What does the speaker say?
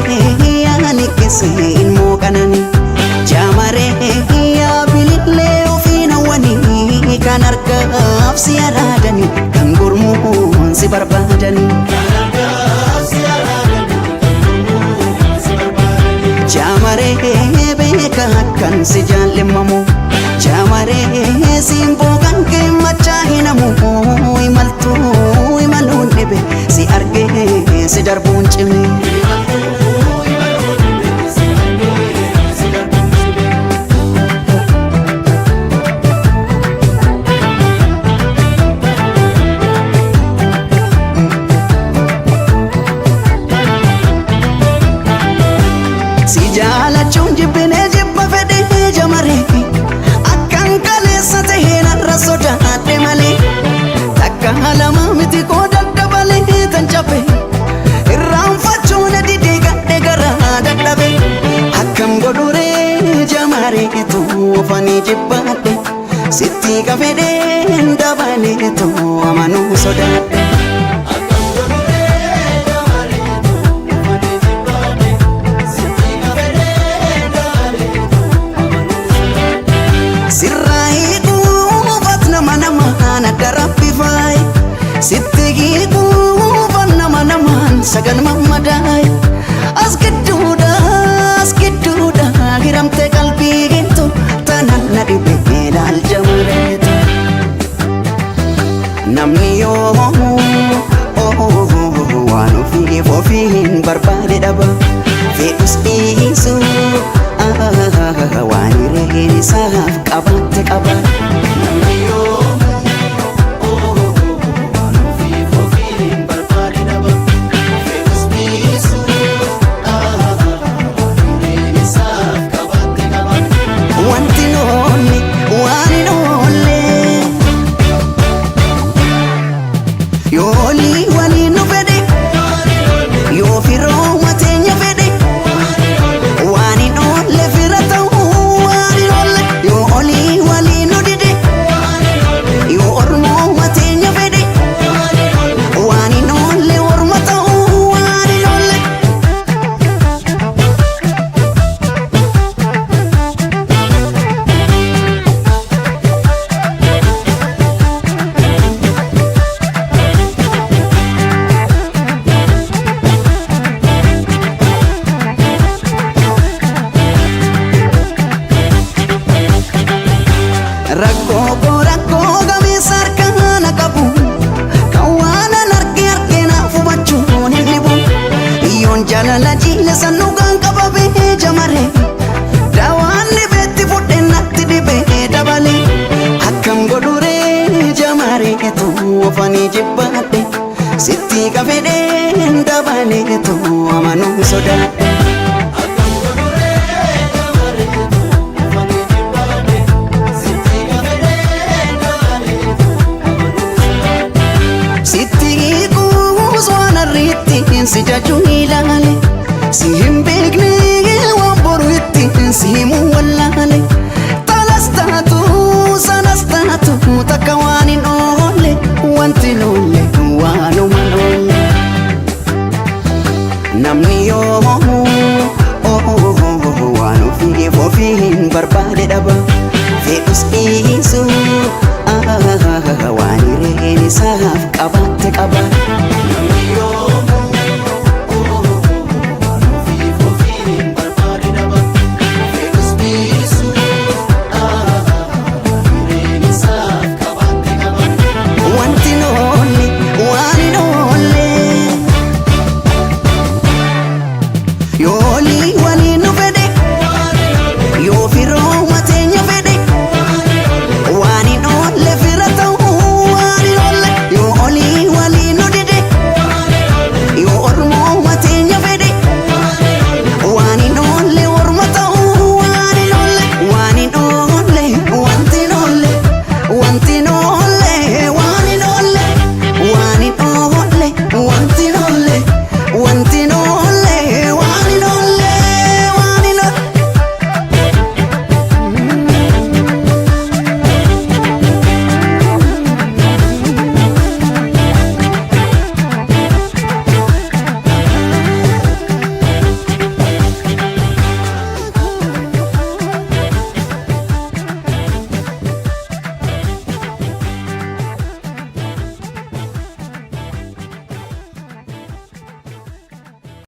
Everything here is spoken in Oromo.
Jamaree ani qisee ilmoo qanani. Jamaree yaa bilillee ofiin hawwanii kan harkaaf si araadani kan gurmuun si barbaadani. Jamaree beeka akkan si jaallemmamu. Jamaree simboo kan kee machaa hinamu imaltuu imaluun dhibe si argee si darbuun cime. Si jaalachuun jibbinee jibba fedhee jamaree akkan kaleessa ta'ee narra sodaadhe malee takka lama miti koo daddabalee tan cabe irraanfachuun didee gadhe garaa dadhabe akkam godhuree jamaree tuufanii jibbaadhe sitti kafedheen dabalee tuu amanuu sodaadhe. Sirraa hiikuufat nama namaan adda rabbi faaye sitti hiikuufat nama namaan sagal mammadaaye as gidduudha as gidduudha hiramte qalbii geettu tanaan na dhibe ilaal jamareetu. Namni yoomuu waan ofiif ofiin barbaade dhaba fedhus dhiisu waan hireen isaaf qabaatte qaba. Namni yoomuu waan ofiif ofiin barbaade dhaba fedhus dhiisu waan hireen isaaf qabaatte qaba. Wanti noonni waan hin oolle yoolii waliin nu fedhe yoo firooma teenya fedhe waan hin oolle fira ta'uu waan hin oolle yoo olii waliin nu dide yoo ormooma teenya fedhe waan hin oolle orma ta'uu waan hin oolle. Rakkoo koo rakkoo gameessa harkaa na qabu kan waan an arge arge naaf hubachuun hin dhibu Iyyoon jaalala jiila san dhugaan qabamee jamare daawaan dhibeetti fudhe natti dhibee dabale akkam godhuree jamare tuufanii jibbaadhe sitti kafedheen dabale tuu amanuu sodaadhe. Akkam godhuree jamaree tuufanii jibbaadhe sitti kafedheen dabalee amanuu sodaadhe. Sitti hiikuus waan arriitti si jajuu ilaale si hin beekne waan boru itti si himuu wallaale talas taatu sanas taatu takka waan hin oolle wanti loolle waanuma loolle. Namni yoomuu waan ofiif ofiin barbaade dhaba fedhus dhiisu waan hireen isaaf qabaatte qaba.